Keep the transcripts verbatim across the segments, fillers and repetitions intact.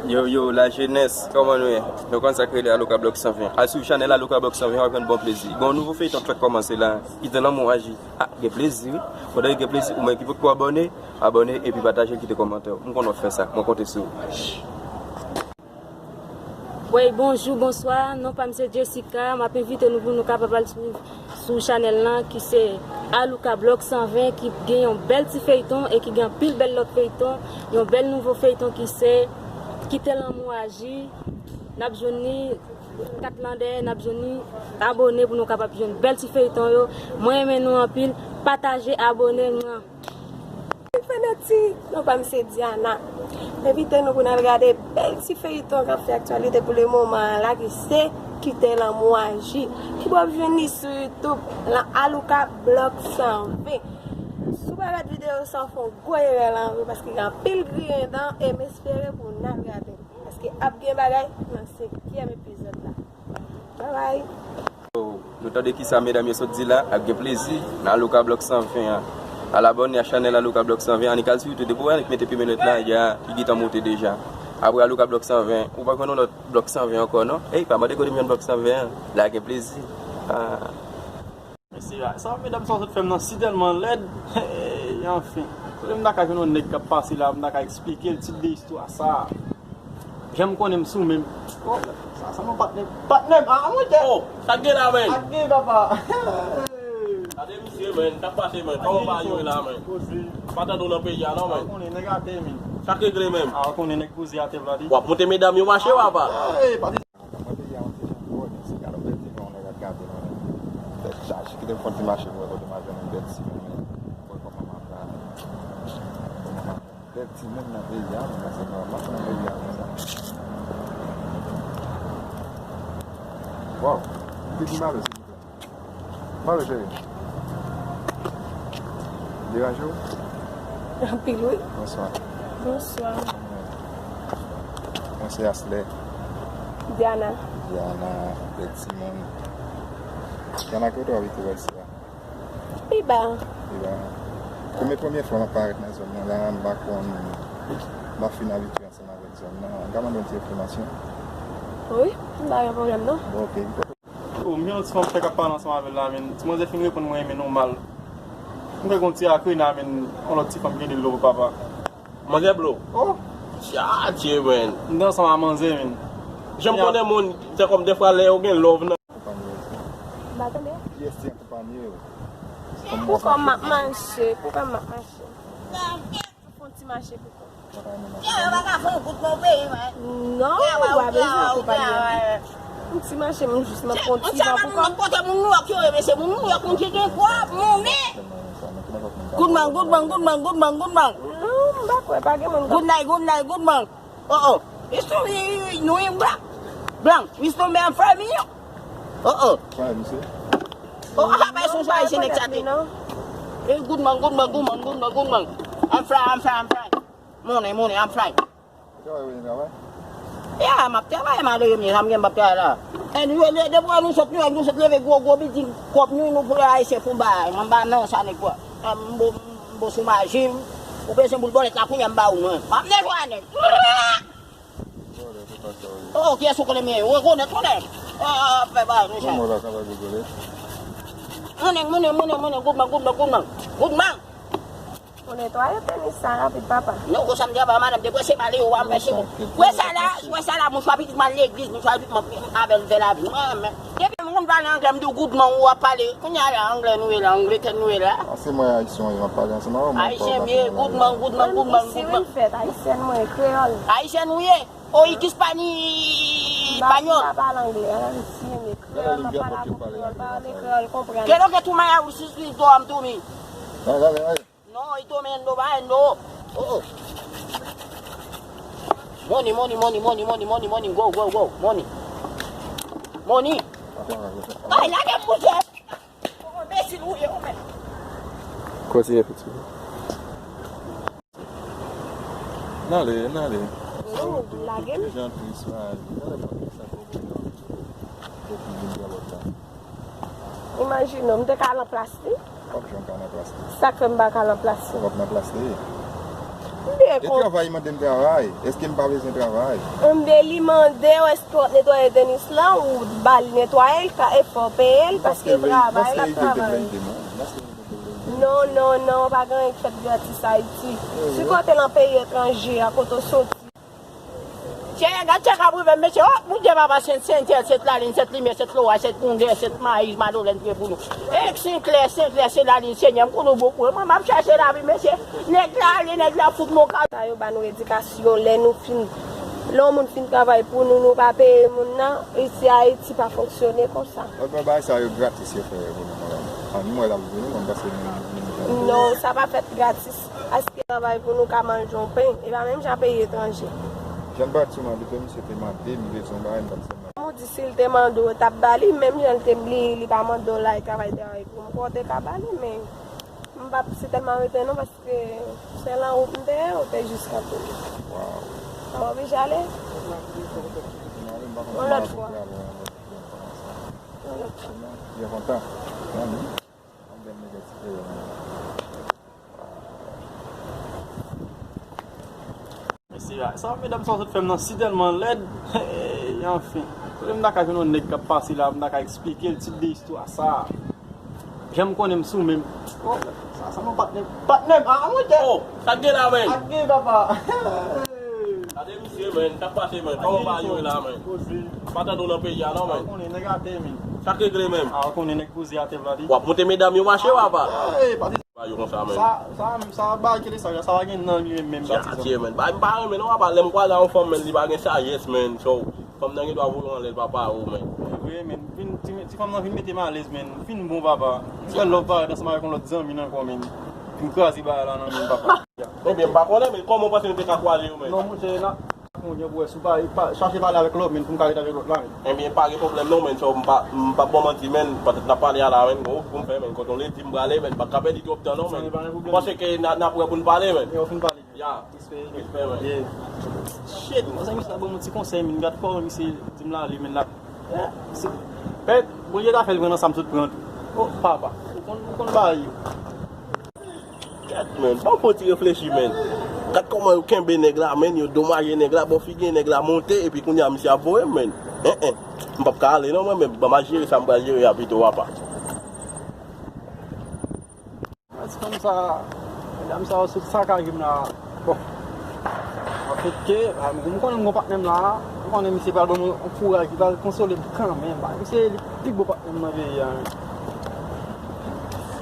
Yo, yo, lajenès, kòman nou ye? Nou konn sa k rele Aloka Blòk san ven. Al swiv chanèl Aloka Blòk san ven, w ap jwenn bon plezi. Gen yon nouvo feyton k fèk kòmanse la, Kite Lanmou Aji. Ah, gen plezi, wi. Pandan gen plezi, ou menm ki potko abòne, abòne epi pataje, kite kòmantè w. M konn w ap fè sa. Mwen konte sou ou. Wey, bonjou, bonswa. Non pa m se Jessica. M ap envite nou pou nou kapab al swiv sou chanèl lan ki se Alouka Blòk san ven ki gen yon bèl ti feyton e ki gen anpil bèl lòt feyton. Yon bèl nouvo feyton ki se Kite Lanmou Aji. N ap jwenn li kat lan dèyè, n ap jwenn li abòne pou nou kapab jwenn bèl ti feyton yo. Mwen renmen nou anpil. Pataje, abòne, mwen. Fanatik, non pa m se Diana. M envite nou pou n al gade bèl ti feyton k ap fè aktyalite pou le moman an la ki se Kite Lanmou Aji. Ki w ap jwenn li sou YouTube, lan Alouka Blòk san ven. Si w pa gade videyo sa, w fè yon gwo erè lan vi w paske gen anpil griyen dan e m espere pou n al gade l. Paske ap gen bagay nan senkyèm epizòd la. Bye bye. Nou tande kisa medam yo sot di la, ap gen plezi nan Alouka Blòk san ven an. Al abòne a chanèl Alouka Blòk san ven an, annik al swiv tou depi w wè annik mete pimen nèt la, ya, li gentan monte deja. Apre Alouka Blòk san ven, ou pa konn yon lòt Blòk san ven ankò non. Ey, pa mande kote m jwenn Blòk san ven an. La gen plezi. Ah. Mesye, sa medam sa sot fè m nan si tèlman lèd. Hey, anfen. Kote m ta ka jwenn yon nèg k ap pase la, m ta ka eksplike l tit de istwa sa. Jan m konnen m sou menm. Oh, sa, sa non patnè. Patnè m, ah, mwen te. Oh, sa k gen la, men? Sa k gen, papa? Gade misye, men, k ap pase, men. Kòman bagay yo ye la, men? Pa tande w nan peyi a, non, men. Sa k regle, men? Ah, w konnen nèg poze atè, vle di. W ap monte medam yo mache, papa. Hey, pati. Mwen te di a yon ti jan twò, men se gade yon bèl ti moun nèg ap gade la, men. Tèt chaje, kite m fè yon ti mache pou wè kote m a jwenn yon bèl ti moun, men. Wè kòman m ap la, men. Kòman m ap bèl ti moun nan peyi a, men, paske m ap nan peyi a konsa. Waw, m te di m ale, silvouplè. Mwen cheri. Deranje w? Anpil, wi. Bonswa. Bonswa. Mwen se Aslè. Diana. Diana, bèl timoun. Diana, kote w abite wè isi a? Pi ba. Pi ba. Premye, premye fwa m ap parèt nan zòn nan la, m pa konn, m pa fin abitye ansanm avèk zòn nan. M ka mande yon ti enfòmasyon? Wi, m pa gen pwoblèm non. Bon, ok. Oh, m gen yon ti fanm fèk ap pale ansanm avè l la, men. Ti manzè fin reponn mwen, men nòmal. M kwè gon ti akrena, men yon lòt ti fanm gen de love, papa. Manzè blo. Oh. Tchadje, men. M te ansanm a manzè, men. Jan m konnen moun, se kòm defwa lè yo gen love nan. M pa tande. Kiyès ti akonpanye yo? Pou kòm m ap mache, pou kòm m ap mache. Fè yon ti mache pou kò. Yo, yo pa ka fè yon goud nan peyi, man. Non, ou pa bezwen akonpanye m. Yon ti mache, m jis nan fè yon ti van pou kò m. Kote moun Nouyòk yo ye, mesye, moun Nouyòk, moun ki gen kò, monnen. Goodman, goodman, goodman, goodman, goodman. Non, m pa kwè, pa gen moun. Goodman, goodman, goodman. Oh, oh. It's to me, New York. Blan, it's to me, I'm from here. Oh, oh. Fire, misye. Oh, ah, bay son jwa ayisyen nèg sa te. Eh, goodman, goodman, goodman, goodman, goodman. I'm fly, I'm fly, I'm fly. Money, money, I'm fly. Ou travay, ou vin travay? Ya, m ap travay, malere m ye, sa m gen m ap travay la. Anyway, depi nou sot, nou, nou sot leve gwo, gwo bilding, kòb nou, nou pou ayisyen pou bay. Mwen ba non sa nèg kwa. M bo, m bo sou maji, ou bezwen boul bòlèt la kounye a m ba ou mwen. M ap netwaye nèg. Oh, kiyès ou konnen m ye? Ou rekonèt, konnen. Ah, fè bagay nou sa. Monnen, monnen, monnen, monnen, goudman, goudman, goudman. Goudman. Ou netwaye tenis sa rapid, papa. Non, konsa m di a ba madanm deprese pale yo, w a m fè se bon. Wè sa la, wè sa la, mouchwa pitit m al legliz, mouchwa pitit m avè l fè lavi. Mwen, men, depi m konn pale anglè, m di w goudman ou ap pale. Kounye a la, anglè nou ye la, Angletè nou ye la. Ah, se mwen ayisyen, wi, m ap pale ansanm avè w, m ap pale ansanm avè w. Ayisyen m ye, goudman, goudman, goudman, goudman. Mwen se yon fèt, ayisyen mwen, kreyòl. Ayisyen nou ye? O, i kispani, panyòl. M pa pale anglè, an ayisyen, men kreyòl, m ap pale avè w kreyòl, pale kreyòl, konprann. Quiero que tú me hables, si, si, tú, tú, tú, me. Dale, dale, dale. No, y tú me no va, no. Oh, oh. Money, money, money, go, go, go. Money. Money. Ay, lage m, monchè. Oh, enbesil ou ye, ou menm. Kontinye, piti. N ale, n ale. Oh, lage m. Jan tris la. Gade mwen, sa ko mwen. Epi vin dwòl la. Imajine w, m te ka al an plas li. W ap janm ka nan plas li. Sa k fè m pa ka al an plas li? W ap nan plas li. Byen, e travay mande m travay. Èske m pa bezwen travay? Enben, li mande w èske w ap netwaye tenis lan, ou ba li netwaye, l ka efò peye l, paske travay l ap travay. Non, non, non, pa gen anyen k fèt gratis Ayiti. Si kote nan peyi etranje a, kote w soti. Chè, gad sa k ap rive m, mesye. O, Bondye papa, sent, sent syèl, sent lalin, sent limyè, sent lowaj, sent grangè, sent mayi, madolèn, pye pou nou. E Senklè, Senklè, se lalin, Senyè, m konn ou bon pou mwen, m ap chache lavi, mesye. Nèg la ale, nèg la fout mwen ka. Sa yo ba nou edikasyon, lè nou fin, lè yon moun fin travay pou nou, nou pa peye moun nan, isi Ayiti pa fonksyone konsa. Lòt bò bagay sa yo gratis yo fè pou nou konn. An, nou wè l ap vini, konn paske nou. Non, sa pa fèt gratis. Aske travay pou nou ka manje yon pen, e pa menm jan peyi etranje. Jan Batouman, depi misye te mande m bezwen bagay, m t ap di l. Ou di si l te mande w, w t ap ba li, menm jan l te li, li pa mande w la, e travay, travay pou m, ou te ka ba li, men m p ap sitèlman rete non, paske se lanwout m te ye, ou te jis kanpe. Waw. Sa w oblije ale? Yon lòt fwa. Yon lòt fwa. Byen kontan. Yon bèl nèg ti peyi. Mesye, sa medam sa sot fè m nan si tèlman lèd. Anfen, kote m ta ka jwenn yon nèg k ap pase la, m ta ka eksplike l tit de istwa sa. Jan m konnen m sou men m. Oh, sa, sa non, patnè m. Patnè m, ah, monchè. Oh, sa k gen la, men? Sa k gen, papa? Gade misye, men, sa k pase, men? Kòman bagay yo ye la, men? Pa tande w nan peyi a, non, men? Ou konnen, nèg atè, men. Sa k regle, men? Ah, ou konnen, nèg poze atè, vle di. W ap montre medam yo mache, papa. Ey, pati. Ba yo konsa, men. Sa, sa, sa, bagay ke le sa, sa pa gen nan li menm, men, Patizan. Atye, men. Ba, m pa renmen, non, papa. Lè m kwal a yon fanm, men, li pa gen sajès, men. So, fanm nan gen dwa voye w anlè, papa, o, men. Vre, men. Vin, ti, ti fanm nan vin mete m alèz, men. Fin bon, papa. M fè love parèt ansanm avèk yon lòt zanmi l ankò, men. Vin kraze bagay la nan men m, papa. Ebyen, m pa konnen, men kòman w panse nou te ka kwaze yo, men? Non, monchè, na, Kounye pou wè si w pa, pa chache pale avèk lòt, men pou m ka ret avèk lòt la, men. Ebyen, pa gen pwoblèm non, men, so, m pa, m p ap ba w manti, men, pandan n ap pale a la, men, gon wout pou m fè, men, kote w lè di m prale, men, m pa ka pèdi twòp tan non, men. Sa pa gen pwoblèm. M panse ke n a, n ap wè pou n pale, men. Yo fin pale. Ya. Respè. Respè, men. Yeah. Shit, mezanmi, sa ban m yon ti konsèy, men, gad kòman misye di m la, li, men, la. Eh, se, pèt, Bondye ta fè l pran nan sa m sot pran tou. Oh, papa. Ou konn, ou konn bagay yo. Kèt, men, ban m fè yon ti reflechi, men. Gad kòman yo kenbe nèg la, men, yo domaje nèg la, bò figi nèg la monte, epi kounye a misye ap voye m, men. En, en. M p ap ka ale non, mwen menm. Ban m al jere sa m pral jere a pito, papa. Ti fanm sa, medam sa yo sot sakaje m la. Bon. Anfèt ke, a, m konnen m gon patnè m la, m konnen misye pral ban m yon kouraj, li pral konsole m kanmenm. Ba, misye li pi gwo patnè m nan peyi a, men.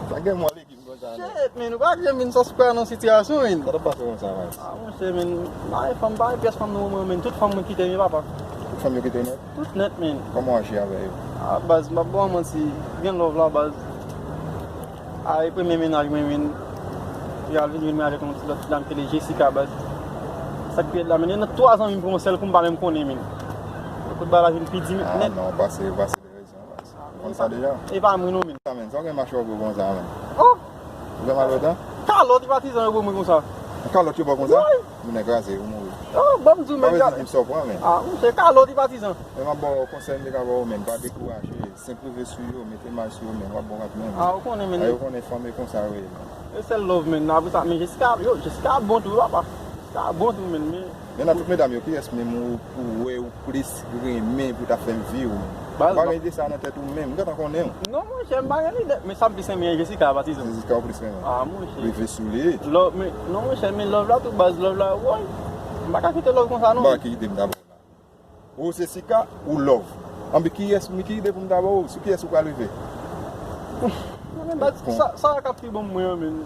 Sa gen mwen. Shit, men, ou pa janm vin sòs pa nan sitiyasyon, men. Sa t ap pase konsa, man? Ah, monchè, men, pa gen fanm, pa gen pyès fanm nan moman, men. Tout fanm mwen kite m, papa. Tout fanm yo kite w nèt? Tout nèt, men. Kòman w aji avè yo? Ah, baz, m p ap ba w manti. Gen love la, baz. A, e premye mennaj mwen, men. Li al vin jwenn mwen avèk yon ti lòt ti dam ki rele Jessica, baz. Sa k pi rèd la, men, nan twa zanmi m pou yon sèl kou m pa menm konnen, men. Kout bagay la vin pi di nèt. Ah, non, pase, pase. Ou konn sa deja? E pa mwen non, men. Sa, men, sa w gen mache w pou konsa, men? Oh! Ou gen mal otan? Kalòt e patizan yo pou mwen konsa. Kalòt yo ba w konsa? Wi. Moun nan kraze, ou mouri. Oh, ban m di w, men. Pa bezwen di m sa w pran, men. Ah, monchè, kalòt e patizan. Men m ap ba w konsèy m te ka ba w, men. Pa dekouraje. Senp rive sou yo, mete may sou yo, men. W ap bon kanmenm. Ah, ou konnen, men. Ah, yo konnen fanm e konsa yo ye, men. E sèl love, men. Apre sa, men Jessica, yo, Jessica bon tou, papa. Jessica bon tou, men, men. Men nan tout medam yo, kiyès menm ou, ou wè ou plis renmen pou ta fè vi w menm? Ou pa gen ide sa nan tèt ou menm, m gentan konnen w. Non, monchè, m pa gen lide, men sa m plis renmen Jessica, patizan. Jessica ou plis renmen? Ah, monchè. Rive sou li. Love, men, non, monchè, men love la tou baz, love la, woy. M pa ka kite love konsa, non. M pa ki ide m ta ba w la. Ou Jessica, ou love. Anben kiyès, men ki ide pou m ta ba w, sou kiyès ou pral rive? Non, men baz, sa, sa k ap pi bon pou mwen an, men.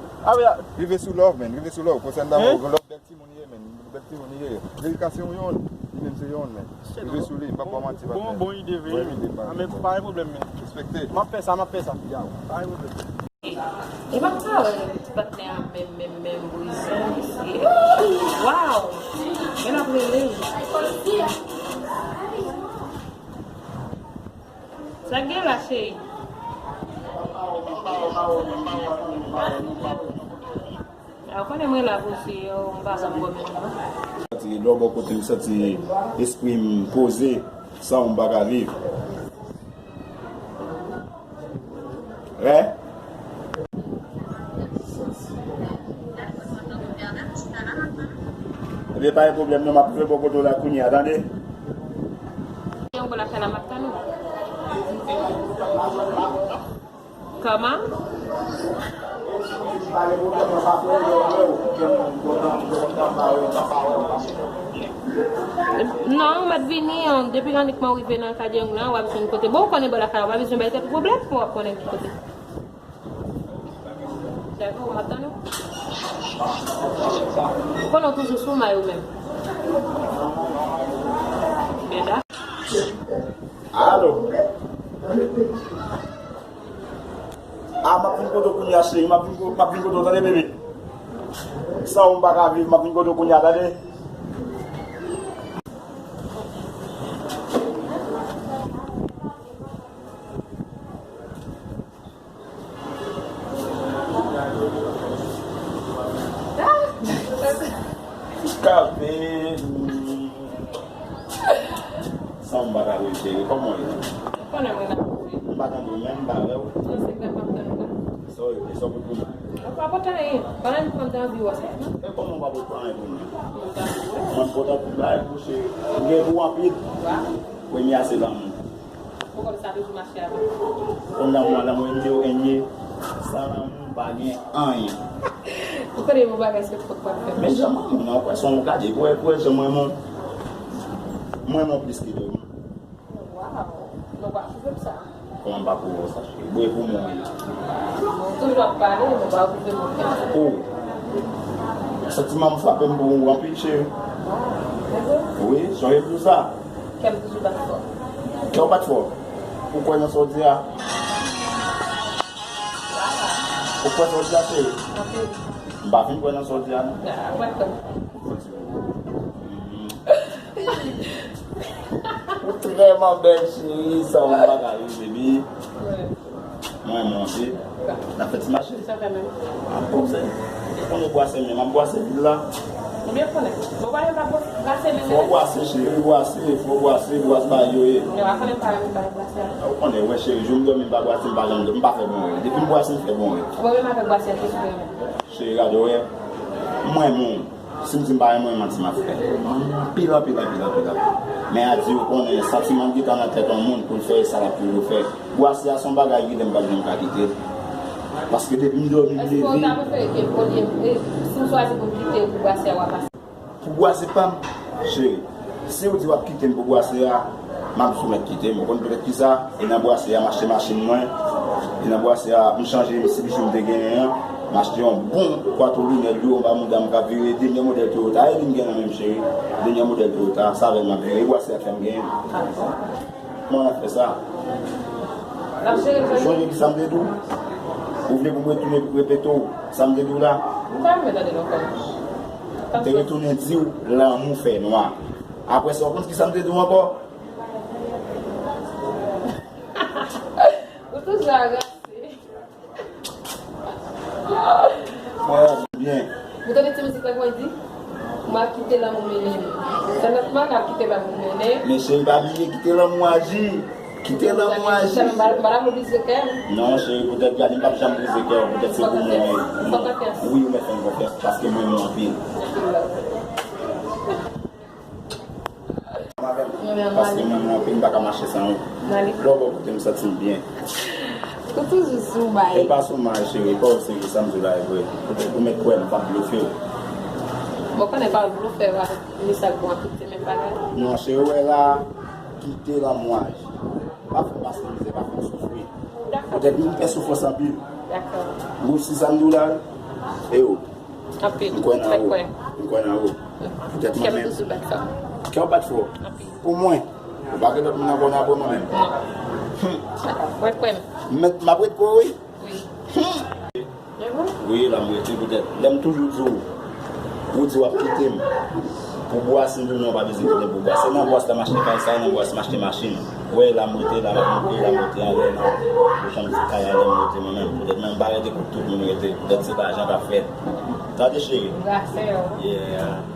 Rive sou love, men, rive sou love. Konsèy m ta ba w, love bèl timoun ye, men. Bèl timoun li ye. Jessica se yon yonn. Li menm se yonn, men. Rive sou li, m p ap ba w manti, patnè. Bon, bon ide, vre. Bon ide, men. Ah, men pa gen pwoblèm, men. Respekte. M ap fè sa, m ap fè sa. Yow. Pa gen pwoblèm. E m ap travay avèk ti patnè a menm, menm, menm, brizan, mesye. Waw! Men l ap rele. Sa k gen la, cheri? A, ou konnen mwen la pou fi yo, m pa janm gòmen non. Santi lè w bò kote m, santi espri m poze, san ou m pa ka viv. Wè? Se pa yon pwoblèm non, m ap rive bò kote w la kounye a, tande? Yon bò lakay la, m ap tann ou. Kòman? Non, ou mèt vini, depi annik mwen rive nan Kadyang lan, w ap jwenn kote. Bon, ou konnen bò lakay la, ou pa bezwen bay tèt ou pwoblèm pou w ap konnen ki kote. Dakò, m ap tann ou. Ou konnen w toujou sou may ou menm. Byen da. Alo. A, m ap vin kote w kounye a, cheri. M ap vin ko-, m ap vin kote w, tande, bebe. San ou m pa ka viv, m ap vin kote w kounye a, tande. Kape. San m pa ka viv, cheri, kòman w ye? Ou konnen mwen la. M pa tande w menm, m pa wè w. Nan sekrè m ap tann ou la. Sa w rete, sa w pot pou mwen? Ou pa pot anyen. Pandan m konn anvi wè sa. E kòman w pa pot anyen pou mwen? Mwen pote tout bagay pou cheri. M gen pou w anpil. Premye a se lanmou. Ou konn sa toujou mache avè m. Konn lanmou an, lanmou nimewo en ye. San lanmou, pa gen anyen. Ou konnen bon bagay se fòk pa fè. Men jan mwen, mwen, non, kwè son gade, kwè, kwè jan mwen, mwen, mwen, mwen plis ke dòmi. Waw, nou pa pwouve m sa. Kòman m pa pwouve w sa, cheri? Bwè pou mwen. Ou toujou ap pale, nou pa pwouve m anyen. Oh. Santiman m frape m pou ou anpil, cheri. Wi, sonje m di w sa. Kè m toujou bat fò. Kè w bat fò. Ou kwè nan sa w di a? Ou kwè sa w di a, cheri? Anpil. M pa fin kwè nan sa w di a, non. Ah, ou pa kwè. Ou trèman bèl, cheri, sa w pa ka rive, baby. Mwen, mwen, se nan fè ti mache. Sa fè menm. A bon, se, ou konnen bwase menm, ap bwase vil la. Ou byen konnen. Bon, pa gen pa bwase menm. Fò bwase, cheri, bwase, fò bwase, bwase ba yo ye. Yo pa konnen pa menm pa bwase. Ou konnen, wè, cheri, jou m dòmi, m pa bwase, m pa janm dòmi, m pa fè bon rèv. Depi m bwase, m fè bon rèv. Bon, menm avèk bwase a, ki sou menm. Cheri, gade, wè, mwen, mwen. Si m di m pa renmen w, manti m ap fè. M renmen w anpil, anpil, anpil, anpil, anpil. Men a di ou konnen, santiman ki ta nan tèt yon moun pou l fè sa l ap toujou fè. Bwase a se yon bagay ki fè m pa janm ka kite l. Paske depi m dòmi, m leve. Èske w ta prefere ke olye, e, si m chwazi pou m kite w pou bwase a, w ap pase? Pou bwase pa m, cheri. Si w di w ap kite m pou bwase a, m ap di w mèt kite m. Ou konn poutèt kisa? E nan bwase a, m achte machin mwen. E nan bwase a, m chanje si bijou m te genyen an. M achte yon bon kwato linèt, yon ba mouda m ka vire, dènyè modèl Toyota. E li m gen nan men m, cheri. Dènyè modèl Toyota, sa avè l m ap vire. E bwase a k fè m genyen l. Kòman w ap fè sa? Ou sonje kisa m te di w? Ou vle pou m retounen repete w sa m te di w la? M pa renmen tande l ankò. M te retounen di w, lanmou fè nwa. Apre sa, w konn kisa m te di w ankò? Ou toujou agase. Mwen byen. Ou tande ti mizik la, kòman l di? Mwen ap kite lanmou mennen m. Se nòt mwen k ap kite lanmou mennen. Men cheri, pa bliye kite lanmou aji. Kite lanmou aji. M pa, m pa la pou brize kè m. Non, cheri, poutèt gade, m p ap janm brize kè w, poutèt se pou mwen. Fè konfyans. Wi, ou mèt fè m konfyans, paske mwen renmen w anpil. Paske mwen, mwen anpil, m pa ka mache san ou. Lè w bò kote m, m santi m byen. Ou toujou sou may. E pa sou may, cheri, pa w serye, sa m di w la e vre. Ou mèt kwè m, m p ap blofe w. Bon, konnen pa w blofe w avèk mesaj bon, tout se menm bagay. Non, cheri, ou wè la, kite lanmou aji. Pa fè m pase mizè, pa fè m soufri. Dakò. Poutèt m fè soufrans anpil. Dakò. Ou si sa m di w la, e ou. Anpil. M kwè nan ou. M kwè nan ou. Poutèt mwen menm. Kè w toujou bat fò. Kè w bat fò. Anpil. Pou mwen. Ou pa gen lòt moun ankò nan apre mwen menm. Non. Mwen kwè m. M ap ret pou ou, wi. Wi. Wi, la m rete poutèt. Lè m toujou di w, ou di w ap kite m. Pou bwase, m di w non, w pa bezwen kite m pou bwase. Nan bwase la m achte kay sa, nan bwase m achte machin. Wè, la m rete, la m rete, la m rete anlè nan. Ou janm di kay anlè m rete mwen menm. Poutèt mwen m pa rete kote tout moun rete. Poutèt se lajan k ap fèt. Tande cheri. Yeah.